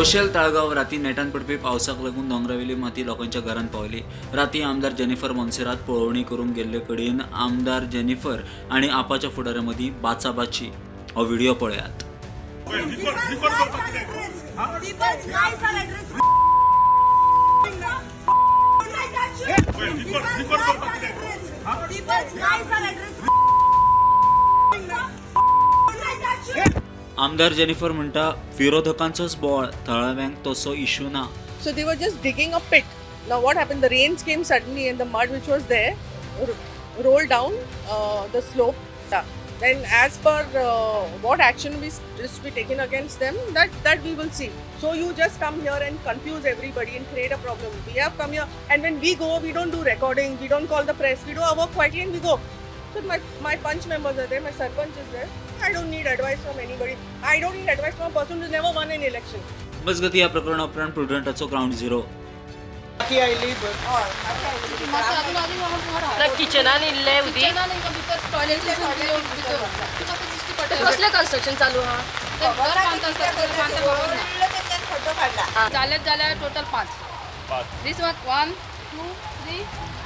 ओशेल ताळगांव राती नेटान पडपी पावसाक लागून दोंगरावेली माती लोकांच्या घरांत पावली. राती आमदार जेनिफर मोन्सेरात पळोवणी करूंक गेल्ले कडेन आमदार जेनिफर आनी आपाच्या फुडाऱ्यां मदीं बाचाबाची. हो व्हिडिओ पळयात. People's lives are at risk. People's lives are at risk. Like that shit. People's lives are at risk. People's lives are at risk. Like that shit. आमदार जेनिफर म्हणटा, विरोधकांचोच बोळ, थळाव्यांक तसो इश्यू ना. So they were just digging a pit. Now what happened? The rains came suddenly and the mud which was there rolled down the slope. Yeah. Then as per what action is to be taken against them, that we will see. So you just come here and confuse everybody and create a problem. We have come here, and when we go, we don't do recording, we don't call the press, we do our work quietly and we go. So my punch members are there, my sarpanch is there. I don't need advice from anybody. I don't need advice from a person who's never won an election. मजगती, ह्या प्रकरणा उपरांत प्रुडंटाचो ground zero. ना किचनान इल्लें उदीक. कसलें construction चालू आहा? ते घर बांदता आसतना घर बांदता खबर ना. जाल्यार जाल्यार टोटल 5 दीस, 1 2 3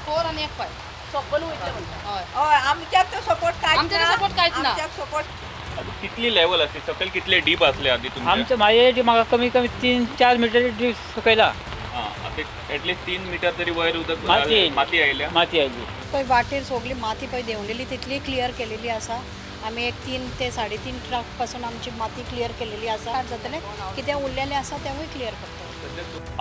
4 आनी एक 5. सोंपन वयतलें म्हणटा. हय. हय, आमच्याक तो सपोर्ट कांयच ना. आमच्याक सपोर्ट कांयच ना. आमच्याक सपोर्ट. आतां कितली लेवल आसली सकयल, कितले डीप आसले आदी तुमचे? आमच्या माझे म्हाका कमी कमी 3-4 मिटर डीप सकयला. हां, आतां एटलिस्ट 3 मिटर तरी वयर उदक माती आयली. माती आयल्या. माती आयली. पळय, वाटेर सगळी माती पळय देंवलेली, तितली क्लियर केलेली आसा आमी. एक 3 ते 3.5 ट्रक पासून आमची माती क्लियर केलेली आसा. जातलें, कितें उरलेलें आसा तेवूय क्लियर करतले.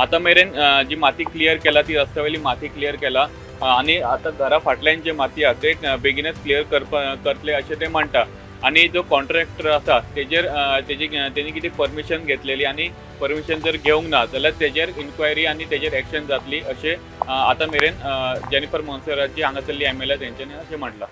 आतां मेरेन जी माती क्लियर केला ती रस्त्या वयली माती क्लियर केला आनी आतां घरा फाटल्यान जी माती आहा ते बेगीनच क्लियर करपा करतले अशें ते म्हणटा. आनी जो कॉन्ट्रॅक्टर आसा तेजेर तेजी तेणी कितें परमिशन घेतलेली आनी परमिशन जर घेवंक ना जाल्यार तेजेर इन्क्वायरी आनी तेजेर एक्शन जातली अशें आतां मेरेन जेनिफर मोन्सेरात जी हांगासरली एमएलए तेंच्यांनी अशें म्हटलां.